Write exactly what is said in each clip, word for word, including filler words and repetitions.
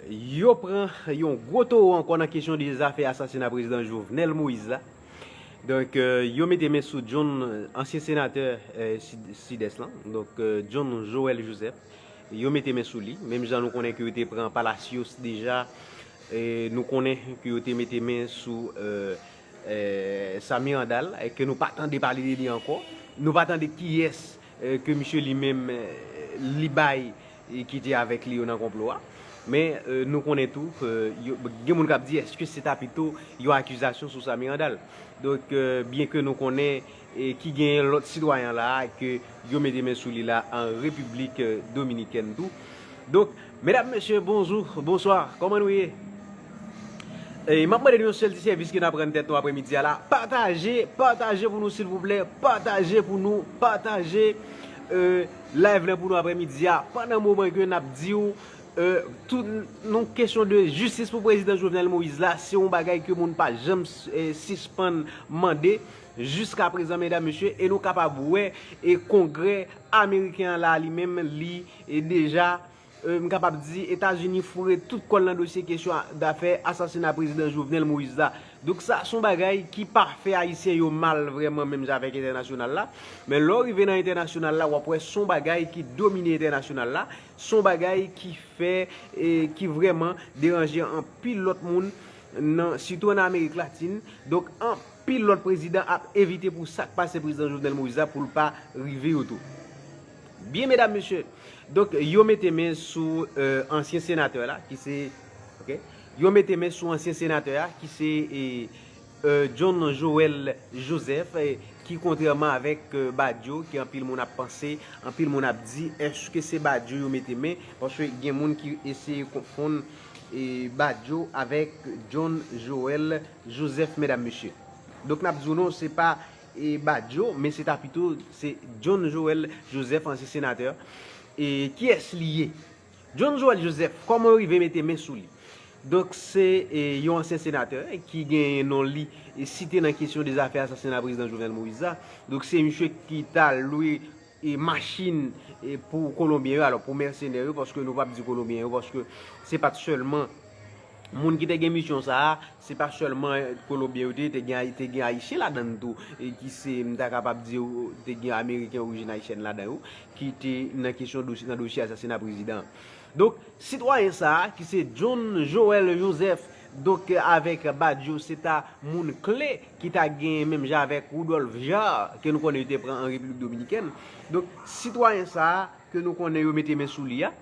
Yo pran yon gwo towo ankò nan kesyon de zafè asasina prezidan Jovenel Moïse la. Donk, euh, yo mete men sou John, ansyen senatè, euh, Sid-, Sidès lan. Donk, euh, John Joël Joseph. Yo mete men sou li. Menm jan nou konnen ke yo te pran Palacios deja, e nou konnen ke yo te mete men sou, euh, euh, Samy Randal, e ke nou pa tande pale de li ankò. Nou pa tande kiyès, euh, ke misye li menm, euh, li bay, e ki te avèk li yo nan konplo a. Men, euh, nou konnen tou, euh, yo, gen moun k ap di, èske se ta pito yon akizasyon sou Samy Randal? Donk, euh, byen ke nou konnen, e ki genyen lòt sitwayen la a ke yo mete men sou li la an Repiblik, euh, Dominikèn tou. Donk, medam, mesye, bonjou, bonswa, kòman nou ye? E m ap mande nou yon sèl ti sèvis ke n ap rann tèt nou aprèmidi a la. Pataje, pataje pou nou, silvouplè. Pataje pou nou, pataje, euh, live lan pou nou aprèmidi a. Pandan moman ke n ap di w, euh, tout nou kesyon de jistis pou prezidan Jovenel Moïse la, se yon bagay ke moun pa janm, euh, sispann mande jiska prezan, medam, mesye, e nou kapab wè, e Kongrè ameriken an la, li menm, li, e deja, euh, m kapab di, Etazini foure tout kò l nan dosye kesyon a, dafè asasina prezidan Jovenel Moïse la. Donk, sa, se yon bagay ki pa fè Ayisyen yo mal vrèman, menm jan avèk entènasyonal la. Men lè w rive nan entènasyonal la, w ap wè se yon bagay ki domine entènasyonal la. Se yon bagay ki fè, e ki vrèman deranje anpil lòt moun, nan, sitou ann Amerik Latin. Donk, anpil lòt prezidan ap evite pou sa k pase prezidan Jovenel Moïse la, pou l pa rive yo tou. Byen, medam, mesye, donk, yo mete men sou, euh, ansyen senatè la, ki se, ok, yo mete men sou ansyen senatè a, ki se, e, euh, John Joël Joseph, e, ki kontrèman avèk, euh, Badio, ke anpil moun ap panse, anpil moun ap di, èske se Badio yo mete men? Paske gen moun ki eseye konfonn, e, Badio avèk John Joël Joseph, medam, mesye. Donk, n ap di w non, se pa, e, Badio, men se ta pito, se John Joël Joseph, ansyen senatè. E kiyès li ye? John Joël Joseph, kòman yo rive mete men sou li? Donk, se, e, yon ansyen senatè, e, ki genyen non li, e, site nan kesyon de zafè asasina prezidan Jovenel Moïse la. Donk, se misye ki t al lwe, e, machin, e, pou Kolonbyen yo, alò, pou mèsenè yo, paske nou p ap di Kolonbyen yo, paske se pa t sèlman moun ki te gen misyon sa a, se pa sèlman Kolonbyen yo te ye, te gen, te gen Ayisyen ladan l tou, e ki se, m ta kapab di, te gen Ameriken orijin ayisyèn ladan yo, ki te nan kesyon dosye, nan dosye asasina prezidan an. Donk, sitwayen sa a, ki se John Joël Joseph, donk, avèk Badio, se ta moun kle ki ta gen menm jan avèk Rudolph Jaar, ke nou konnen yo te pran an Repiblik Dominikèn. Donk, sitwayen sa a, ke nou konnen yo mete men sou li a,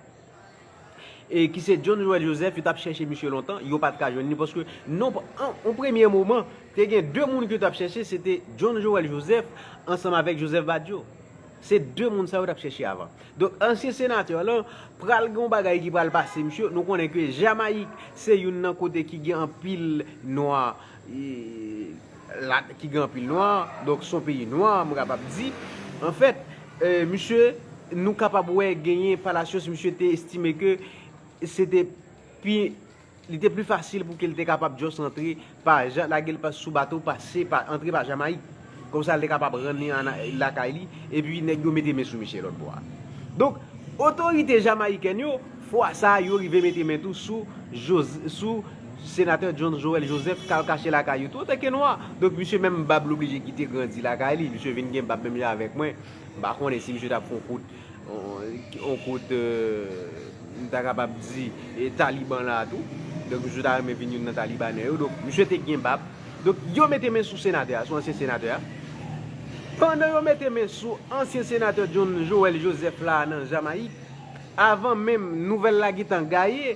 e ki se John Joël Joseph, yo t ap chèche misye lontan, yo pa t ka jwenn li, paske non, an, an premye moman, te gen de moun ke yo t ap chèche, se te John Joël Joseph ansanm avèk Joseph Badio. Se de moun sa yo t ap chèche avan. Donk, ansyen senatè lan, pral gen yon bagay ki pral pase misye. Nou konnen ke Jamayik se youn nan kote ki gen anpil nwa, e, la, ki gen anpil nwa, donk se yon peyi nwa, m kapab di. Anfèt, e, misye, nou kapab wè genyen Palacios, misye te estime ke se te pi, li te pli fasil pou ke l te kapab just antre pa Ja-, lage l pa, sou bato, pase pa, antre pa Jamayik. Konsa, l te kapab rann li an, lakay li, epi nèg yo mete men sou misye lòt bò a. Donk, otorite jamayikèn yo, fwa sa a, yo rive mete men tou sou Jos-, sou senatè John Joël Joseph, k al kache lakay yo tou, antanke nwa. Donk, misye menm bab l oblije kite grandi lakay li. Misye vin gen bab menm jan avèk mwen. M pa konnen si misye t ap fè yon kout, yon, yon kout, euh, m ta kapab di, e, Taliban la tou. Donk, misye ta renmen vin youn nan Talibanè yo. Donk, misye te gen bab. Donk, yo mete men sou senatè a, sou ansyen senatè a. Pandan yo mete men sou ansyen senatè John Joël Joseph la nan Jamayik, avan menm nouvèl la gentan gaye,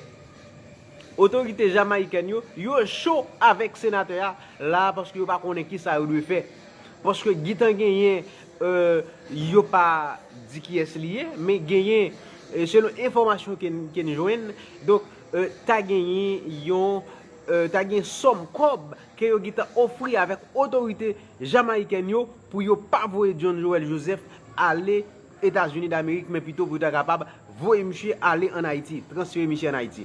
otorite jamayikèn yo, yo cho avèk senatè a la, paske yo pa konnen kisa yo dwe fè. Paske gentan genyen, euh, yo pa di kiyès li ye, men genyen, euh, selon enfòmasyon ke n, ke n jwenn, donk, euh, ta genyen yon, euh, ta gen sòm kòb ke yo gentan ofri avèk otorite jamayikèn yo pou yo pa voye John Joël Joseph ale Etazini Damerik, men pito pou yo ta kapab voye misye ale ann Ayiti, transfere misye ann Ayiti.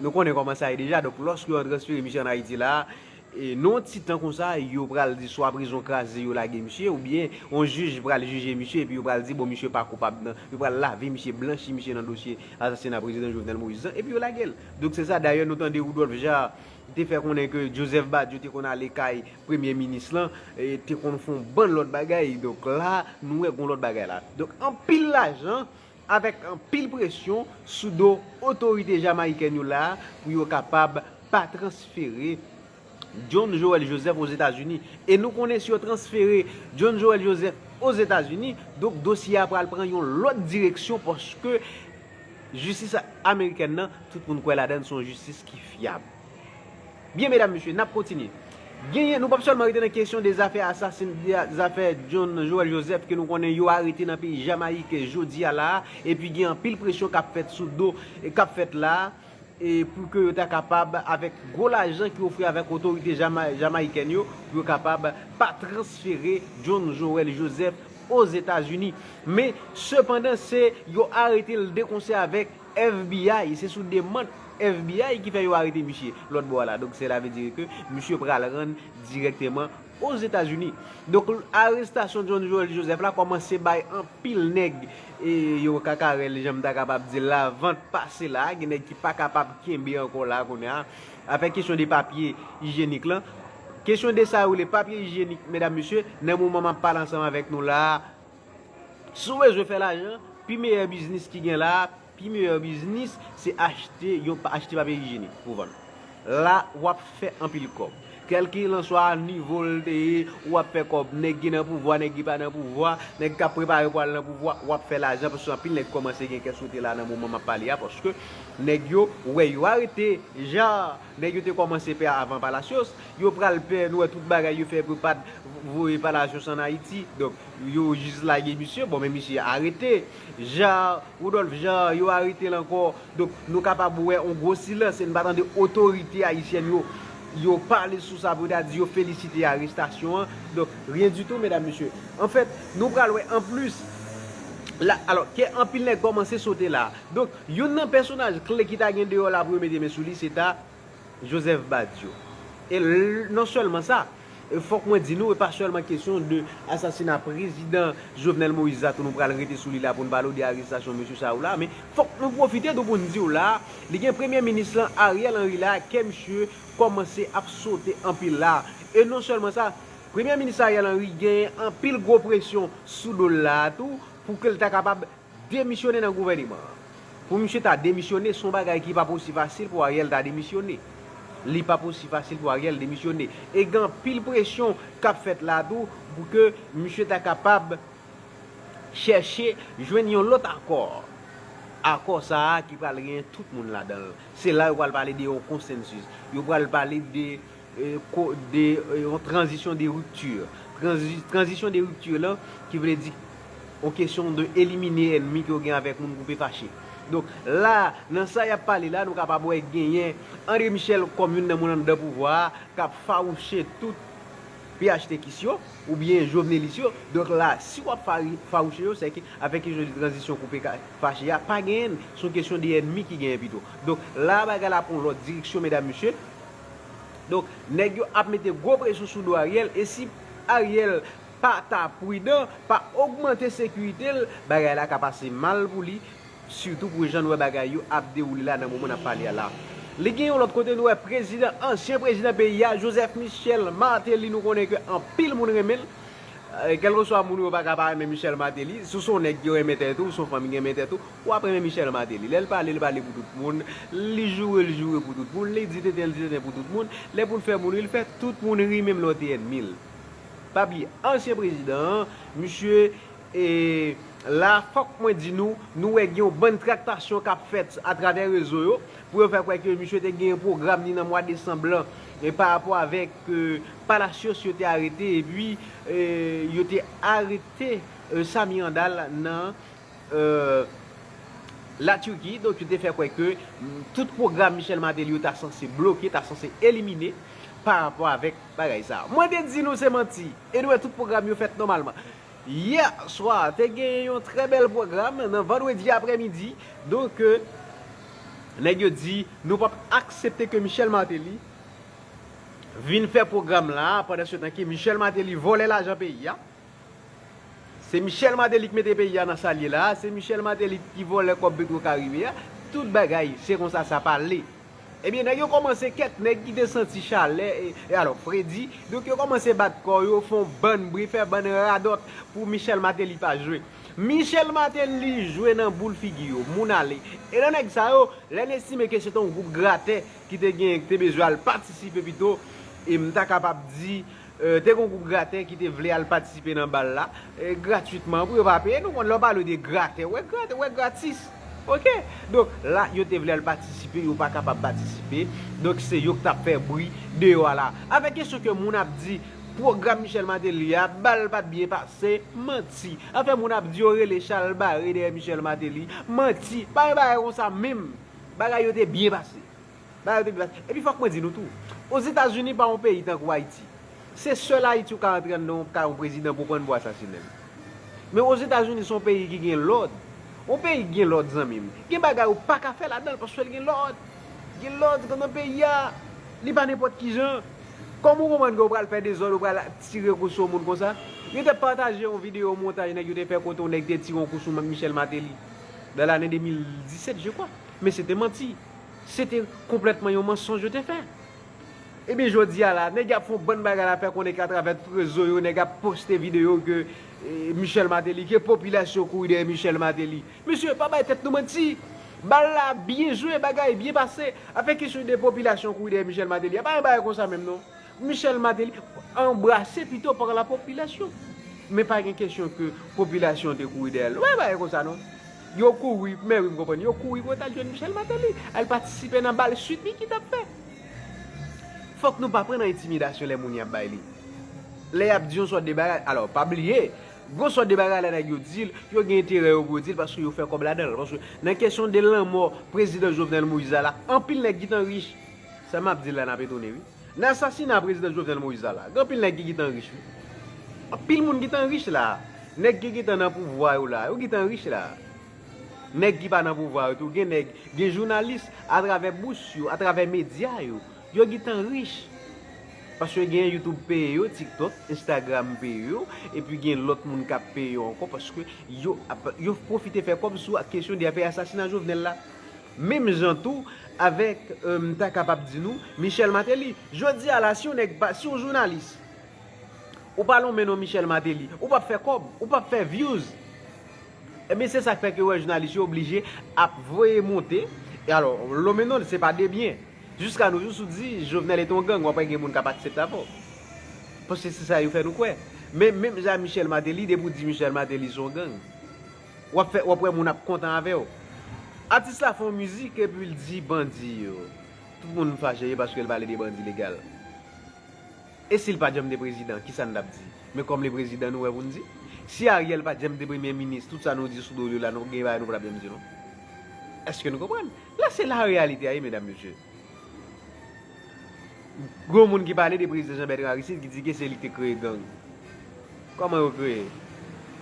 Nou konnen kòman sa ye deja, donk, lòske yo transfere misye ann Ayiti la, E nan yon ti tan konsa, yo pral di swa prizon kraze yo lage misye, oubyen yon jij pral jije misye, epi yo pral di, bon, misye pa koupab nan, yo pral lave misye, blanchi misye nan dosye asasina prezidan Jovenel Moïse lan, epi yo lage l. Donk se sa, dayè nou tande Rudolphe Jaar te fè konnen ke Joseph Badio te konn ale kay premye minis lan, e te konn fè yon bann lòt bagay. Donk la, nou wè gon lòt bagay la. Donk anpil lajan, avèk anpil presyon sou do otorite jamayikèn yo la, pou yo kapab pa transfere John Joël Joseph Ozetazini. E nou konnen si yo transfere John Joël Joseph Ozetazini, donk dosye a pral pran yon lòt direksyon, paske jistis amerikèn nan, tout moun kwè ladan l, se yon jistis ki fyab. Byen, medam, mesye, n ap kontinye. Genyen, nou p ap sèlman rete nan kesyon de zafè asasin, de zafè John Joël Joseph ke nou konnen yo arete nan peyi Jamayik jodi a la, epi gen anpil presyon k ap fèt sou do, k ap fèt la, e pou ke yo ta kapab, avèk gwo lajan ki ofri avèk otorite jama, jamayikèn yo, pou yo kapab pa transfere John Joël Joseph Ozetazini. Men, sepandan, se yo arete l de konsè avèk F B I, se sou demann F B I ki fè yo arete misye lòt bò a la. Donk, sela vle di ke misye pral rann dirèkteman Ozetazini. Donk, arestasyon John Joël Joseph la kòmanse bay anpil nèg, e, yo kakarèl, jan m ta kapab di, lavant pase la. Gen nèg ki pa kapab kenbe ankò la kounye a. Avèk kesyon de papye ijyenik lan. Kesyon de sa yo rele papye ijyenik, medam, mesye, nan moman m ap pale ansanm avèk nou la a, si w bezwen fè lajan, pi meyè biznis ki gen la a, pi meyè biznis, se achte yon, achte papye ijyenik pou vann. La, w ap fè anpil kòb. Kèlkelanswa nivo l te ye, w ap fè kòb. Nèg ki nan pouvwa, nèg ki pa nan pouvwa, nèg k ap prepare pou al nan pouvwa, w ap fè lajan, paske anpil nèg kòmanse gen kè sote la nan moman m ap pale a, paske nèg yo, wè, yo arete Jaar, nèg yo te kòmanse pè avan Palacios, yo pral pè, nou wè tout bagay yo fè pou pa t voye Palacios ann Ayiti. Donk, yo jis lage misye, bon, men misye arete. Jaar, Rudolphe Jaar, yo arete l ankò. Donk, nou kapab wè yon gwo silans e n pa tande otorite ayisyèn yo, yo pale sou sa pou yo ta di yo felisite arestasyon an. Donk, ryen ditou, medam, mesye. Anfèt, nou pral wè anplis, la, alò, ke anpil nèg kòmanse sote la. Donk, youn nan pèsonaj kle ki ta gen deyò la pou yo mete men sou li, se ta Joseph Badio. E l-, non sèlman sa, e fòk mwen di nou, e pa sèlman kesyon de asasina prezidan Jovenel Moïse la tou nou pral rete sou li la pou n pale w de arestasyon mesye sa yo la, men fòk nou pwofite tou pou n di w la, li gen premye minis lan, Ariel Henry la, ke misye kòmanse ap sote anpil la. E non sèlman sa, premye minis Ariel Henry gen anpil gwo presyon sou do l la tou, pou ke l ta kapab demisyone nan gouvèneman an. Pou misye ta demisyone, se yon bagay ki p ap osi fasil pou Ariel ta demisyone. Li p ap osi fasil pou Ariel demisyone. E gen anpil presyon k ap fèt la tou pou ke misye ta kapab chèche jwenn yon lòt akò. Akò sa a ki pral genyen tout moun ladan l. Se la yo pral pale de yon konsansis. Yo pral pale de e, ko-, de, e, yon tranzisyon de ripti. Tranzi-, tranzisyon de ripti lan, ki vle di yon kesyon de elimine ènmi ke w gen avèk moun koupe fache. Donk, la, nan sa y ap pale la, nou kapab wè genyen André Michel kòm youn nan moun anndan pouvwa a k ap fawouche tout P H T kis yo, oubyen Jovenelis yo. Donk la, si w ap fari-, fawouche yo, se ke avèk kesyon de tranzisyon koupe ka-, fache a, pa genyen, se yon kesyon de ènmi ki genyen pito. Donk la, bagay la pran yon lòt direksyon, medam, mesye. Donk, nèg yo ap mete gwo presyon sou do Ariel, e si Ariel pa ta pridan, pa ogmante sekirite l, bagay la ka pase mal pou li, sitou pou jan n wè bagay yo ap dewoule la nan moman n ap pale a la. Li gen yon lòt kote, nou wè prezidan, ansyen prezidan peyi a, Joseph Michel Martelly, nou konnen ke anpil moun renmen l. E, kèlkeswa moun yo pa ka pa renmen Michel Martelly, si w se yon nèg ki renmen tèt ou, w se yon fanm ki renmen tèt ou, w ap renmen Michel Martelly. Lè l pale, l pale pou tout moun, li joure, l joure pou tout moun, li di tenten, l di tenten pou tout moun. Lè pou l fè moun ri, l fè tout moun ri, menm lè w te ènmi l. Pa bliye, ansyen prezidan an, misye, e, la, fòk mwen di nou, nou wè gen yon bann traktasyon k ap fèt atravè rezo yo, pou yo fè kwè ke misye te gen yon pwogram ni nan mwa desanm lan, e pa rapò avèk, e, Palacios yo te arete, epi, e, yo te arete, e, Samy Handal nan, e, Latirki. Donk, yo te fè kwè ke, mm, tout pwogram Michel Martelly yo ta sanse bloke, ta sanse elimine pa rapò avèk bagay sa a. Mwen te di nou se manti, e nou wè tout pwogram yo fèt nòmalman. Yè swa, te gen yon trè bèl pwogram nan vandredi aprèmidi. Donk, e, nèg yo di, nou p ap aksepte ke Michel Martelly vin fè pwogram la, pandan se tan ke Michel Martelly vòlè lajan peyi a. Se Michel Martelly ki mete peyi a nan sa l ye la, se Michel Martelly ki vòlè kòb Petro Karibe a. Tout bagay, se konsa sa pale. Ebyen, nèg yo kòmanse, kèk nèg ki te santi chalè, e, e alò, fredi, donk yo kòmanse bat kò yo, fè yon bann bri, fè bann radòt pou Michel Martelly pa jwe. Michel Martelly jwe nan boul figi yo, moun ale. E nan nèg sa yo, lè n estime ke se te yon gwoup gratè ki te gen, ki te bezwen al patisipe pito, e m ta kapab di, e, te gen yon gwoup gratè ki te vle al patisipe nan bal la, e, gratwitman, pou yo pa peye. Nou konn lè w pale de gratè, wè gratè, wè gratis. Oke? Donk, la, yo te vle al patisipe, yo pa kapab patisipe. Donk, se yo k t ap fè bri deyò a la. Avèk kesyon ke moun ap di, pwogram Michel Martelly a, bal pa t byen pase, manti. Afè moun ap di yo rele chalbare dèyè Michel Martelly, manti. Pa gen bagay konsa menm. Bagay yo te byen pase. Bagay yo te byen pase. Epi fòk mwen di nou tou, Ozetazini pa yon peyi tankou Ayiti. Se sèl Ayiti ou ka antre anndan yon ka yon prezidan pou pran pou asasinen l. Men Ozetazini se yon peyi ki gen lòd. Yon peyi ki gen lòd, zanmi m. Gen bagay ou pa ka fè ladan l paske l gen lòd. Gen lòd nan peyi a. Li pa nenpòt ki jan. Kòman ou konprann ke ou pral fè dezòd, ou pral tire kou sou yon moun konsa? Yo te pataje yon videyo montaj nèg yo te fè kote yon nèg te tire yon kou sou Michel Martelly. Dans l'année deux mille dix-sept, je crois. Men se te manti. Se te konplètman yon mansonj yo te fè. Ebyen, jodi a la, nèg y ap fè yon bann bagay la, fè konnen ke atravè tout rezo yo, nèg ap poste videyo ke, e, Michel Martelly, ke popilasyon kouri dèyè Michel Martelly. Mesye, pa bay tèt nou manti. Bal la byen jwe, bagay byen pase. Afè kesyon de popilasyon kouri dèyè Michel Martelly a, pa gen bagay konsa menm non. Michel Martelly anbrase pito par la population. Men pa gen kesyon ke popilasyon te kouri dèyè l. Pa gen bagay konsa non. Yo kouri, men wi, m konprann. Yo kouri pou yo t al jwenn Michel Martelly, al patisipe nan bal Sweet Micky t ap fè. Fòk nou pa pran nan entimidasyon lè moun y ap bay li. Lè y ap di yon sòt de bagay, alò, pa bliye, gon sòt de bagay la nèg yo di l, yo gen enterè yo pou yo di l paske yo fè kòb ladan l. Paske nan kesyon de lanmò prezidan Jovenel Moïse la, anpil nèg gentan rich. Sa m ap di l la, n ap etone, wi. Nan asasina prezidan Jovenel Moïse la, la, gen anpil nèg ki gentan rich, wi. Anpil moun gentan rich la. Nèg ki gentan nan pouvwa yo la, yo gentan rich la. Nèg ki pa nan pouvwa yo tou, gen nèg, gen jounalis, atravè bous yo, atravè medya yo, yo gentan rich. Paske gen YouTube peye yo, TikTok, Instagram peye yo, epi gen lòt moun k ap peye yo ankò, paske yo ap, yo pwofite fè kòb sou kesyon de afè asasina Jovenel la. Menm jan tou avèk, e, m ta kapab di nou, Michel Martelly. Jodi a la, si yon nèg pa, si yon jounalis, ou pa lonmen non Michel Martelly, ou p ap fè kòb, ou p ap fè views. Ebyen, se sa k fè ke w wè jounalis yo oblije ap voye monte. E alò, lonmen non l, se pa de byen. Jiska nou jou, si w di Jovenel est un gang, w ap wè gen moun k ap aksepte avè w. Paske se sa yo fè nou kwè. Men menm jan Michel Martelly, depi w di Michel Martelly se yon gang, w ap fè, w ap wè moun ap kontan avè w. Atis la fè yon mizik epi l di bandi yo. Tout moun fache paske l pale de bandi legal. E si l pa t janm te prezidan, kisa n t ap di? Men kòm li prezidan, nou wè pou n di. Si Ariel pa t janm te premye minis, tout sa nou di sou do l yo la, nou gen bagay nou pa t ap janm di non. Èske nou konprann? La se la reyalite a ye, medam, mesye. Gon moun ki pale de prezidan Jean Bertrand Aristide ki di ke se li ki te kreye gang. Kòman yo kreye?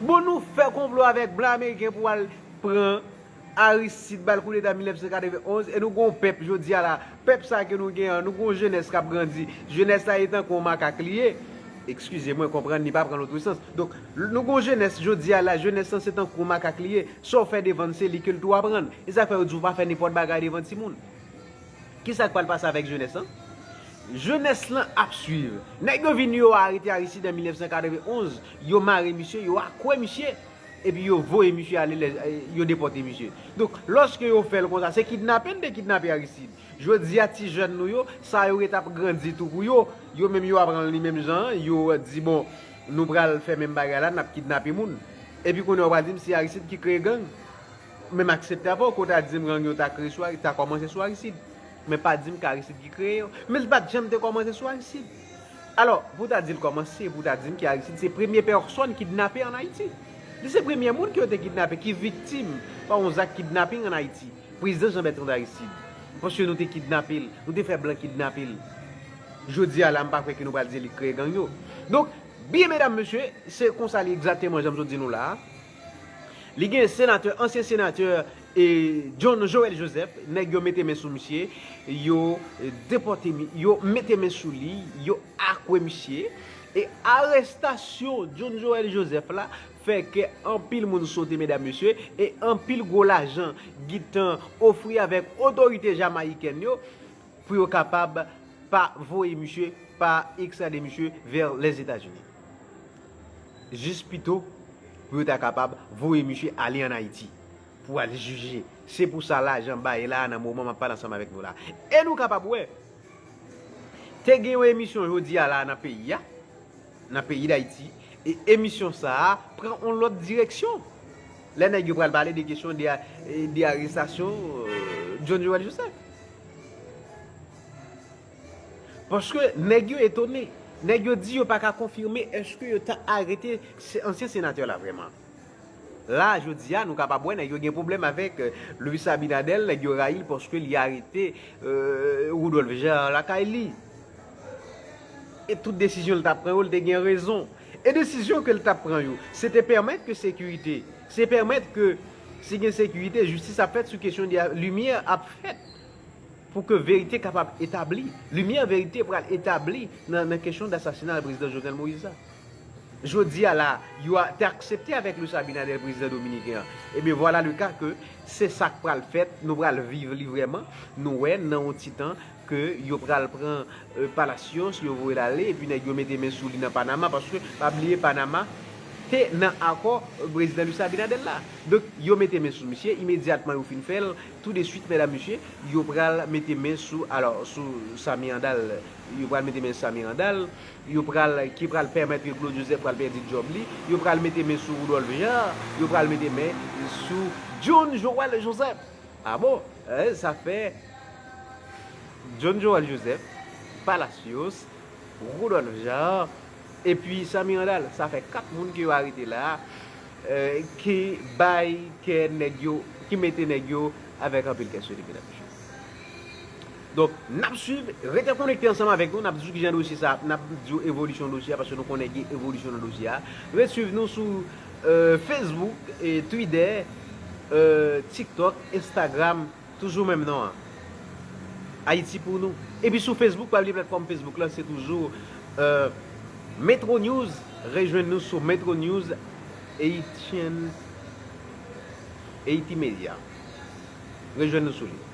Bon, nou fè konplo avèk blan ameriken pou al pran Aristide ba l koudeta mil nèf san katreven onz, e nou gon pèp jodi a la. Pèp sa ke nou gen an, nou gon jenès k ap grandi. Jenès la e tankou yon makak li ye. Eskize mwen, konprann li pa pran lòt sans. Donk, nou gon jenès jodi a la, jenès lan se tankou yon makak li ye. Sa w fè devan l, se li ke l tou aprann. E sa k fè yo di w pa fè nenpòt bagay devan timoun. Kisa k pral pase avèk jenès lan? Jenès lan ap swiv. Nèg yo vin, yo arete Aristide an mil nèf san katreven onz, yo mare misye, yo akwè misye, epi yo voye misye ale, lè, yo depòte misye. Donk, lòske yo fè l konsa, se kidnape n te kidnape Aristide. Jodi a, ti jèn nou yo, sa yo ret ap grandi tou pou yo, yo menm yo aprann li menm jan an, yo di, bon, nou pral fè menm bagay la, n ap kidnape moun. Epi kounye a, w pral di m se Aristide ki kreye gang. Men m aksepte avè w ke w ta di m gang yo ta kreye sou Ari-, ta kòmanse sou Aristide. Men pa di m ke Aristide ki kreye yo. Men l pa t janm te kòmanse sou Aristide. Alò, pou w ta di l kòmanse, pou w ta di m ke Aristide se premye pèsòn kidnape ann Ayiti. Li se premye moun ke yo te kidnape, ki viktim pa yon zak kidnaping ann Ayiti. Prezidan Jean Bertrand Aristide. Paske nou te kidnape l, nou te fè blan kidnape l. Jodi a la, m pa kwè ke nou pral di li k kreye gang yo. Donk, byen medam, mesye, se konsa li egzakteman jan m sot di nou la a. Li gen senatè, ansyen senatè, E John Joël Joseph, nèg yo mete men sou misye, yo depòte mi, yo mete men sou li, yo akwe misye. E arestasyon John Joël Joseph la fè kè anpil moun sote, medam mesye, e anpil gwo lajan gentan ofri avèk otorite jamayikèn yo pou yo kapab pa voye misye, pa ekstrade misye vè Lèzetazini. Jis pito pou yo ta kapab voye misye ale ann Ayiti pou al jije. Se pou sa lajan bay la nan moman m ap pale ansanm avèk nou la. E nou kapab wè, te gen yon emisyon jodi a la nan peyi a, nan peyi Dayiti, e emisyon sa a pran yon lòt direksyon. Lè nèg yo pral pale de kesyon de, de arestasyon, euh, John Joël Joseph. Paske nèg yo etone. Nèg yo di yo pa ka konfime èske yo ta arete se-, ansyen senatè la vrèman. La, jodi a, nou kapab wè nèg yo gen pwoblèm avèk, euh, Luis Abinader, nèg yo rayi l paske li arete, euh, Rudolphe Jean lakay li. E tout desizyon l t ap pran yo, l te gen rezon. E desizyon ke l t ap pran yo, se te pèmèt ke sekirite, se pèmèt ke si gen sekirite, jistis ap fèt sou kesyon de limyè ap fèt. Pou ke verite kapab etabli. Limyè verite pral etabli nan, nan kesyon de asasina prezidan Jovenel Moïse la. Jodi a la, yo a, te aksepte avèk Luis Abinader, prezidan dominiken an. Ebyen, vwala le ka ke se sa k pral fèt, nou pral viv li vrèman. Nou wè, nan yon ti tan, ke yo pral pran, euh, Palacios, yo voye l ale, epi nèg yo mete men sou li nan Panama, paske, pa bliye, Panama te nan akò, euh, prezidan Luis Abinader la. Donk, yo mete men sou misye, imedyatman yo fin fè l, tou de swit, medam, mesye, yo pral mete men sou, alò, sou Samy Randal, yo pral mete men sou Samy Randal, yo pral, ki pral pèmèt ke Claude Joseph pral pèdi djòb li, yo pral mete men sou Rudolphe Jean, yo pral mete men sou John Joël Joseph. Ah bon? Eh, sa fè John Joël Joseph, Palacios, Rudolphe Jean, epi Samy Randal. Sa fè kat moun ke yo arete la, eh, ki bay kè nèg yo, ki mete nèg yo avèk anpil kè sote, medam, mesye. Donk, n ap swiv, rete konekte ansanm avèk nou, n ap di w kijan dosye sa, n ap di w evolisyon dosye a, paske nou konnen gen evolisyon nan dosye a. Ret swiv nou sou, euh, Facebook, e Twitter, euh, TikTok, Instagram, toujou menm non an. Ayiti pou nou. Epi sou Facebook, pa bliye platfòm Facebook la, se toujou, euh, Metro News. Rejwenn nou sou Metro News Haitian, Haiti Media. Rejwenn nou sou li.